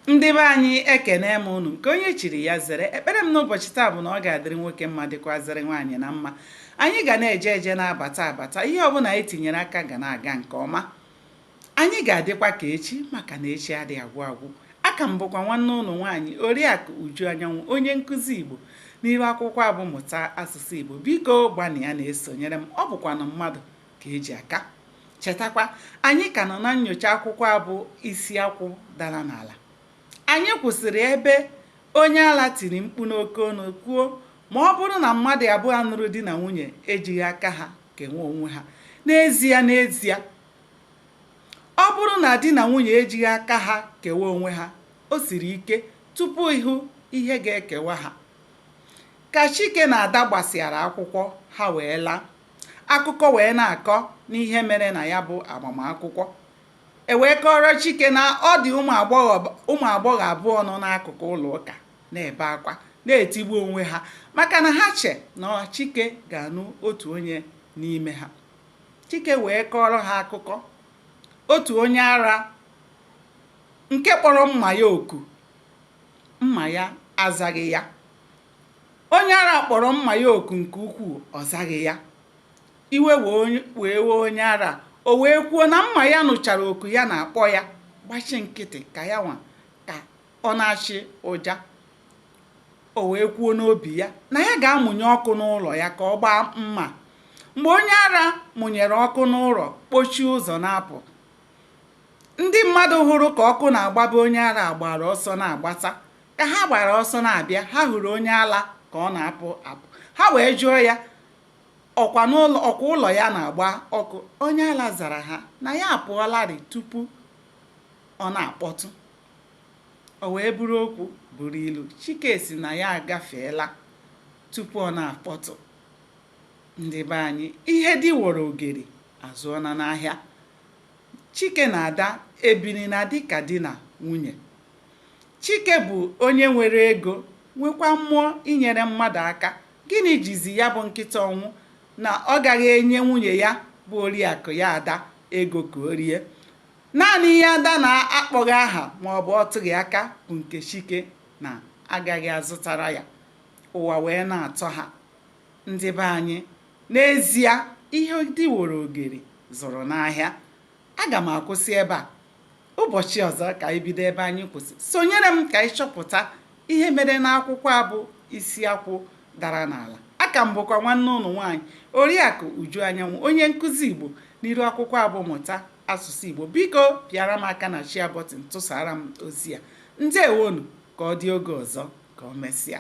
Ndị be anyị, ekene m unu. Nke onye chiri ya zere. Ekpere m n'ụbọchị taa bụ na ọ ga-adịrị nwoke mma, dịkwazịrị nwaanyị na mma. Anyị ga na-eje eje, na-abata abata. Ihe ọbụla anyị tinyere aka ga na-aga nke ọma. Anyị ga-adịkwa ka echi, maka na echi adịghị agwụ agwụ. Aka m bụkwa nwanne ụnụ nwaanyị, Oriakụ Uju Anyanwụ, onye nkụzi Igbo n'iru akwụkwọ abụ Mụta Asụsụ Igbo. Biko gbanịa na-esonyere m. Ọ bụkwanụ mmadụ ka eji aka. Chetakwa, anyị ka nọ na nnyocha akwụkwọ abụ Isi Akwụ Dara n'Ala. Anyị kwụsịrị ebe onye ala tiri mkpu n'oke ọnụ kwuo ma ọ bụrụ na mmadụ abụọ nụrụ di na nwunye ejighị aka ha kenwe onwe ha. N'ezie, n'ezie, ọ bụrụ na di na nwunye ejighị aka ha kewa onwe ha, o siri ike tupu ịhụ ihe ga-ekewa ha. Ka Chike na Ada gbasịara akwụkwọ ha wee laa, akụkọ wee na-akọ n'ihe mere na ya bụ agbamakwụkwọ. E wee kọrọ Chike na ọ dị ụmụ agbọghọ abụọ nọ n'akụkụ ụlọ ụka na-ebe akwa, na-etigbu onwe ha, maka na ha che na Chike ga-anụ otu onye n'ime ha. Chike wee kọrọ ha akụkọ otu onye ara nke kpọrọ mma ya oku, mma ya azaghị ya. Onye ara kpọrọ mma ya oku nke ukwuu, ọ zaghị ya. Iwe wee wee onye ara, o wee kwuo na mma ya nụchara oku ya na-akpọ ya, gbachi nkịtị ka ya nwa ka ọ na-achị ụja. O wee kwuo n'obi ya na ya ga-amụnye ọkụ n'ụlọ ya ka ọ gbaa mma. Mgbe onye ara mụnyere ọkụ n'ụlọ, kpochie ụzọ na-apụ, ndị mmadụ hụrụ ka ọkụ na-agbabe onye ara gbara ọsọ na-agbata. Ka ha gbara ọsọ na-abịa, ha hụrụ onye ala ka ọ na-apụ apụ. Ha wee jụọ ya ọkwa n'ụlọ ọkwa ụlọ ya na-agba ọkụ. Onye ala zara ha na ya apụọlarị tupu ọ na-akpọtụ. O wee bụrụ okwu bụrụ ilu. Chike si na ya agafeela tupu ọ na-akpọtụ. Ndị be anyị, ihe di wọrọ ogeri azụọna n'ahịa. Chike na Ada ebiri na dịka di na nwunye. Chike bụ onye nwere ego, nwekwa mmụọ inyere mmadụ aka. Gịnị jizi ya bụ nkịta ọnwụ na ọ gaghị enye nwunye ya bụ oriakụ ya Ada ego ka o rie? Naanị ihe Ada na-akpọghị aha ma ọ bụ ọ tụghị aka bụ nke Chike na-agaghị azụtara ya. Ụwa wee na-atọ ha. Ndị be anyị, n'ezie, ihe di woro ogeri zụrụ n'ahịa. Aga m akwụsị ebe a. Ụbọchị ọzọ ka anyị bido ebe anyị kwụsị. Sonyere m ka anyị chọpụta ihe mere n'akwụkwọ abụ Isi Akwụ Dara n'Ala. Aka m bụkwa nwanne ụnụ nwaanyị, Oriakụ Uju Anyanwụ, onye nkụzi Igbo n'iru akwụkwọ abụ Mụta Asụsụ Igbo. Biko pịara m aka na share button, tụsara m ozi a. Ndewonu, ka ọ dị oge ọzọ, ka o mesịa.